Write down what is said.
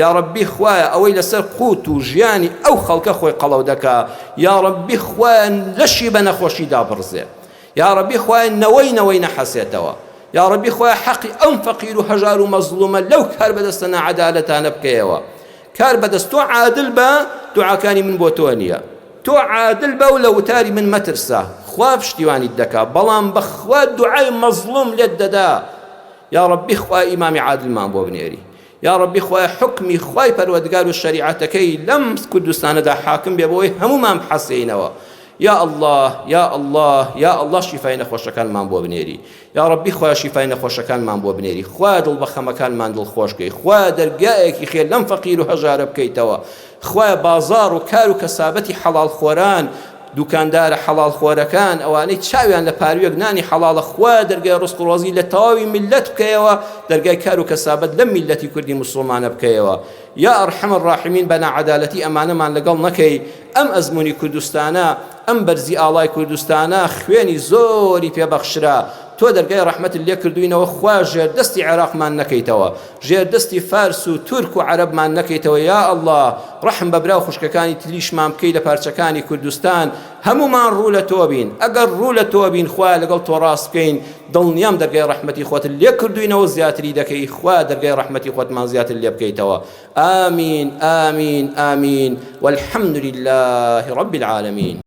یاڕەبی خوایە ئەوەی لەسەر قوت و ژیانی ئەو خەڵکە خۆی قەڵەو دەکا یاڕەبی خوایە لەشی بە نەخۆشی دابڕزێ یاڕەبی خوایە نەوەی نەوەی نەحەسێتەوە یاڕەبی خوایە حەقی ئەم فەقیر و هەژار و مەزڵومە لەو کار بەدەستە ناعەدالەتانە بکەیەوە کار بەدەست تۆ عادل بە دوعاکانی من بۆ تۆ نییە تۆ عادل بە و لە وتاری من مەترسە خوا پشتیوانیت دەکا بەڵام بەخوا دوعای مەزڵوم لێت دەدا یاڕەبی خوایە ئیمامی عادلمان بۆ بنێری یاڕەبی خوایە حوکمی خوای پەروەردگار و شەریعەتەکەی لەم کوردستانەدا حاکم بێ بۆی هەمومان بحەسێینەوە یا اللە یا اللە یا اللە شیفای نەخۆشەکانمان بۆ بنێری یا ڕەبی خوایە شیفای نەخۆشەکانمان بۆ بنێری خوایە دڵ بە خەمەکانمان دڵخۆش کەی خوایە دەرگایەکی خێر لەم فەقیر و هەژارە بکەیتەوە خوایە بازاڕ و کار و کەسابەتی حەڵاڵ خۆران دوکاندارە حەڵاڵ خۆرەکان ئەوانەی چاویان لە پارویەک نانی حەڵاڵە خوایە دەرگای ڕزق و ڕۆزی لە تەواوی میللەت بکەیەوە دەرگای کار و کەسابەت لەم میللەتی کوردی موسڵمانە بکەیەوە یا ارحم الراحمین بە ناعەدالەتی ئەمانەمان لەگەڵ نەکەی ئەم ئەزموونی کوردستانە ئەم بەرزی ئاڵای کوردستانە خوێنی زۆری پێ بەخشرا تۆ دەرگای ڕەحمەتت لێ کردوینەوە خوا ژێر دەستی عێراقمان نەکەیتەوە ژێر دەستی فارس و تورک و عەرەبمان نەکەیتەوە یا اللە ڕەحم بە برا و خوشکەکانی تریشمان بکەی لە پارچەکانی کوردستان هەموومان ڕوو لە تۆ بین ئەگەر ڕوو لە تۆ بین خوایە لەگەڵ تۆ ڕاست بکەین دڵنیام دەرگای ڕەحمەتی خۆتت لێ کردوینەوە زیاتری دەکەی خوایە دەرگای ڕەحمەتی خۆتمان زیاتر لێ بکەیتەوە آمین آمین آمین والحمد لله رب العالمین.